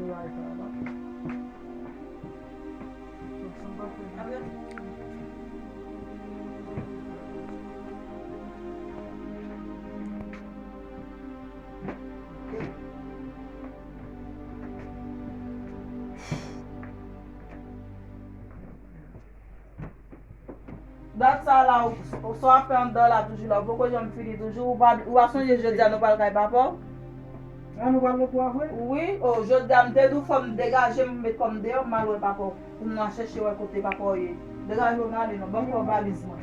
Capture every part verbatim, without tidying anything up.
Dat sa la, ou, ou sa w ap fè anndan la toujou la, ou poko janm fini toujou, ou pa, ou pa sonje jodi a nou pral kay papa w? A, nou pral lòt bò vre? Wi, o, jodi a m te di w fò m degaje m, met kò m deyò, m al wè papa w, pou m al chèche wè kote papa w ye. Degaje w, n ale non, ban m fè w valiz mwen.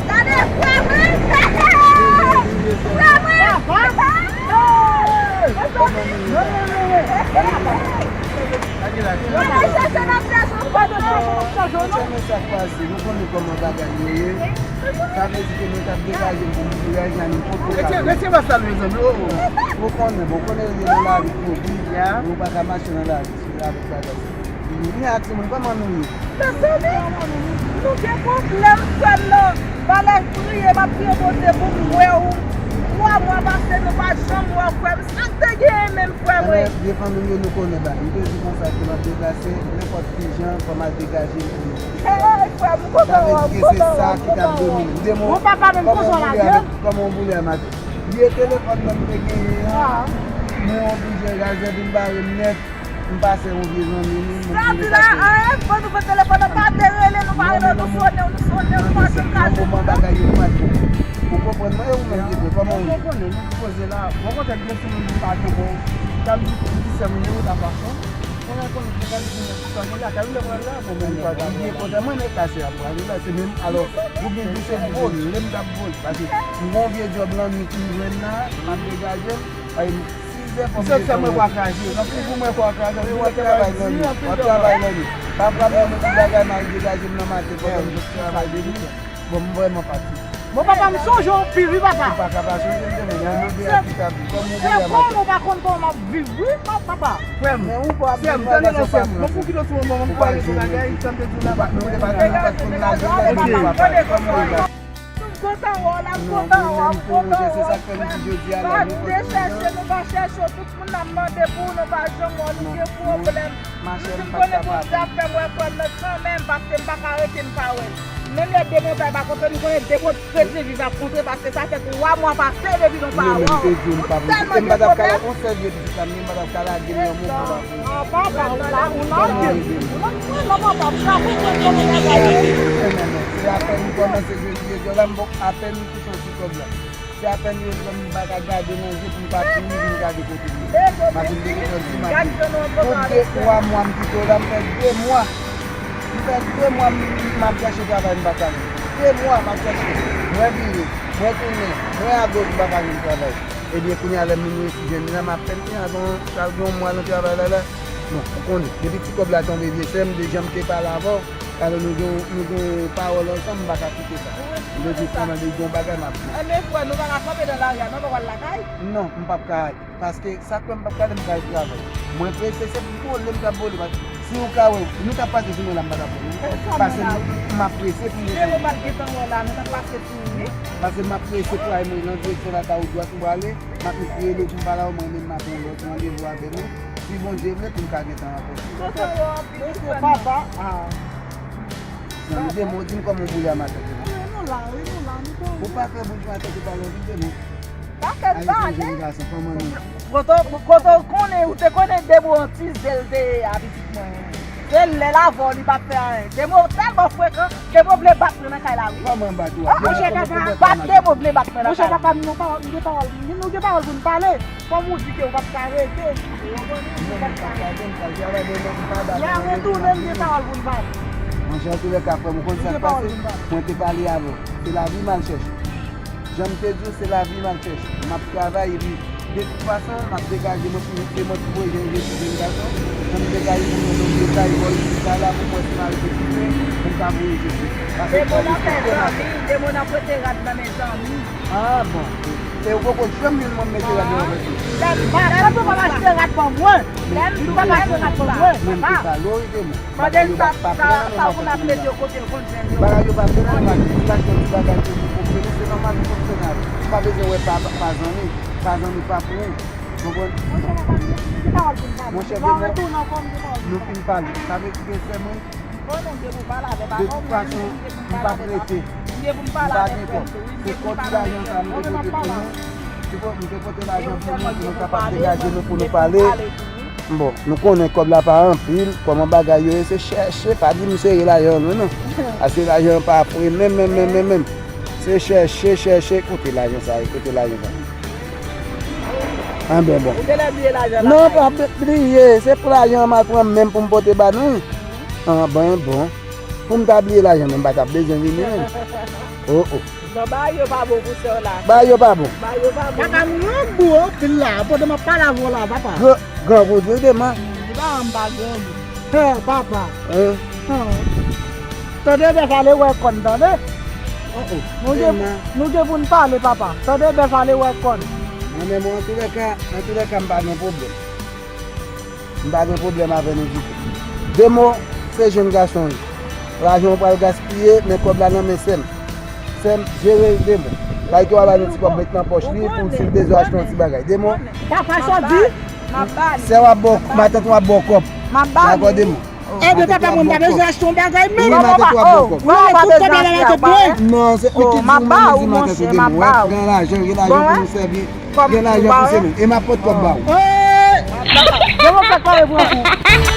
Gade frè mwen! Frè mwen! Mezanmi! Mwen al chèche n ap chèche w papa! Mezanmi, sa k pase? Nou konnen kòman bagay yo ye. Sa vle di ke nou t ap degaje pou nou degaje a, nou poko ka. Retire, retire bas la, mezanmi. Oh, oh. Ou konnen, bon, ou konnen nou nan lari kouri, nou pa ka mache nan lari avèk bagay sa. Ni a timoun, kòman nou ye? Mezanmi, nou gen pwoblèm, frè m nan. Valè, priye, m ap priye Bondye pou m wè w. Twa mwa pase, nou pa janm wè w, frè m. Sa k te genyen menm, frè mwen? Ebyen, vye fanmi m yo, nou konnen bagay. M te di konsa ke m ap deplase, nenpòt ki jan, fò m al degaje m pou nou. Hey, frè m, m kontan wè w, m kontan wè w, m kontan wè w. Bon, papa, men m kontan w la, byen. Kòman w boule a maten? Vye telefòn nan m te genyen an, mwen oblije raze vin bare m nèt. M pase yon vye zanmi m, mwen vin pase. Sa di la, anyen, bon, nou pran telefòn nan, pa te rele, nou pa rele, nou sone w, nou sone w, nou pa janm ka jwenn ou. Bagay yo pa di. Ou konprann mwen, e ou menm ki vre, kòman ou ye? Ou konnen, nou poze la, mwen kontan gen sou moun ki pa gen bon. Sa m di, di sè m, nou ta fason. Mwen konnen ki bagay ki gen sou sa, mwen la, ka vin lè mwen la, bon, mwen pa. Li byen kontan, mwen, men kase ap prale la, se menm, alò, ou byen di se vole, m t ap vole, paske m gon vye djòb lannwit m jwenn la, m ap degaje m, ay, Misye, sa mwen pa kraze. Nan figi mwen pa kraze. Mwen travay nan li. Mwen travay nan li. Pa frape mwen ti bagay, m al degaje m nan maten pandan m sot travay depi. Bon, m vrèman fatige. Bon, papa, m sonje w anpil, wi, papa. Ou pa ka pa sonje m, mwen mande a ki ta viv. Kòm ou vle a maten. Ou pa konn kòman m ap viv, wi, papa. Frè m, sè m, tande non, sè m. Mwen pou kite w sou yon moman, m pale de bagay, sa m te di w la, pa nou te pa di nou pa t konn lage lage, papa. Kòm ou vle. M kontan wè w la, m kontan wè w, m kontan wè w, frè m. Pa vle chèche, nou pa chèche w, tout moun ap mande pou ou, nou pa janm wè w, nou gen pwoblèm. M di m konnen Bondye ap fè m wè frè m nan kanmenm, paske m pa ka rete m pa wè l. Menm lè de montay pa kontre, nou konnen de kote kredi viv ap kontre, paske sa fè twa mwa pase depi nou pa wè w. Nou tèlman gen pwoblèm. Sa m gen, m pa t ap ka lage yon sèl vye pitit la, m gen, m pa t ap ka lage l nan men w, papa. Ah, papa, ou la, ou la, ou la. Mwen, non, papa, m ka konprann kòman bagay yo ye. Non, non, non, se apèn m kòmanse jwe jwe jwe la, m poko apèn touche yon ti kòb la. Se apèn yo di m pa ka gade nan je pou m pa fini vin gade kote m ye. Paske m te gentan di maten. Tout de twa mwa m kite w la, m fè de mwa. M fè de mwa m, m ap chèche travay, m pa ka jwenn. De mwa m ap chèche. Mwen vire, mwen tounen, mwen agoch, m pa ka jwenn travay. Ebyen, kounye a, lè m vin resi jwenn la, m ap fè l, kounye a, gon, sa gen yon mwa nan travay la, la. Bon, ou konnen, depi ti kòb la tonbe, vye sè m, de jan m te pale avè w, alò nou gen, nou gen pawòl ansanm, m pa ka kite sa. M te di, kòman de gon bagay, m ap di. Enben, frè, nou pa ka kanpe nan lari a, non, nou pa pral lakay? Non, m p ap ka al. Paske sa k fè m p ap ka al, m pral travay. Mwen prese, se pou vole m t ap vole, paske si ou ka wè, nou t ap pase sou mwen la, m pa t ap vole. Paske m ap prese pou m desann. Paske m ap prese pou al mwen nan direksyon lakay ou dwat m prale, m ap eseye rele pou m pale avè w, mwen menm m ap yon lòt randevou avè nou. Si Bondye vle, pou m ka gen tan ankò. Mesye, papa, ah. Zanmi, de mo, di m kòman w boule a maten. Wi, nou la, wi, nou la, nou konnen. Ou pa fè bouch maten, se pa lè vide, non. Al jwenn jèn gason, kòman nou? Kote, kote w konnen, ou te konnen Demo an ti zel te ye a, pitit mwen. Se lè l avè w li pa t fè anyen. Demo tèlman frekan, Demo vle bat mwen nan kay la, wi. Kòman bat ou a? Monchè papa. Bat Demo vle bat mwen nan kay la. Monchè papa, nou gen pawòl, nou gen pawòl, nou gen pawòl pou n pale. Kòm ou di ke ou p ap ka rete. Ou konprann? Ou p ap ka rete. Lè a retounen, nou gen pawòl pou n pale. Monchè, antoulèka, frè m, ou konn sa k pase? Mwen te pale avè w. Se lavi m al chèche. Jan m te di w, se lavi m al chèche. M ap travay, epi de tout fason, m ap degaje mwen pou se mwen ki voye jèn, jèn gason. Jan m degaje pou mwen nan vye kay, bò isit la, la, pou mwen si m al rete koupe, pou m ka voye jete. Paske Demo nan fè zanmi, Demo nan prete rad nan men zanmi. Ah, bon. E ou poko janm jwenn mwen mete rad nan men zanmi. Lè m pa, lè m pa achte rad ban mwen. Lè m pa achte rad ban mwen. Mwen m te pale w, Demo. Mande l sa, sa, sa ou konn ap mete yo kote l konn jwenn yo. Bagay yo pa byen nan maten, si l achte yon ti bagay pou li fonksyone, se nòmal li fonksyone avè l. Ou pa bezwen wè pa, pa zanmi, pa zanmi pa pou ou. Konprann? Monchè, papa m, nou gen pawòl pou n pale. Monchè, Demo, nou fin pale. Sa vle di ke sè mwen, de tout fason, m p ap rete. M pa gen kòb. Se kòb ti lajan sa m te pote pou nou. M te pote lajan pou nou, pou nou kapab degaje nou, pou nou pale. Bon, nou konnen kòb la pa anpil, kòman bagay yo ye, se chèche, pa di m sere lajan an non, non. Paske lajan an pa fre menm, menm, menm, menm, menm. Se chèche, chèche, kote lajan sa ye, kote lajan sa ye. Anben, bon. Ou genlè bliye lajan la. Non, pa bliye, se pou lajan an m al pran menm pou m pote ba nou. Anben, bon. Pou m ta bliye lajan menm, m pa t ap bezwen vini menm. Oh, oh. Non, bagay yo pa bon pou sè w la. Bagay yo pa bon. Bagay yo pa bon. Papa m yon gou anpil la, pandan m ap pale avè w la, papa. Gran, gran gou di w de man. Di papa m pa gran gou. Hè, papa. Hein? Hè. Tande bèf ale wè kòn, tande. Oh, oh. Nou gen, nou gen pou n pale, papa. Tande bèf ale wè kòn. Mwen menm, antoulèka, antoulèka, m pa gen pwoblèm. M pa gen pwoblèm avè nou ditou. Demo, se jèn gason w ye. Lajan w pral gaspiye, men kòb la nan men sè m. Sè m, jere l, Demo. Bay ke w a ba nou ti kòb, met nan pòch li, pou si l bezwen achte yon ti bagay. Demo. Papa, sa w di? Sè w ap ba w, matant w ap ba w kòb. Dakò, Demo. Ebyen, papa, mwen m pa bezwen achte yon bagay menm. Wi, matant w ap ba w kòb. Mwen gen tout kòb la nan matant mwen. Non, se ou ki di, ou mande di matant ou, Demo. Wè, gen lajan, gen lajan pou nou sèvi. Gen lajan pou semèn. E m ap pot kòb ba ou. Demo fèk pale pou yon kou.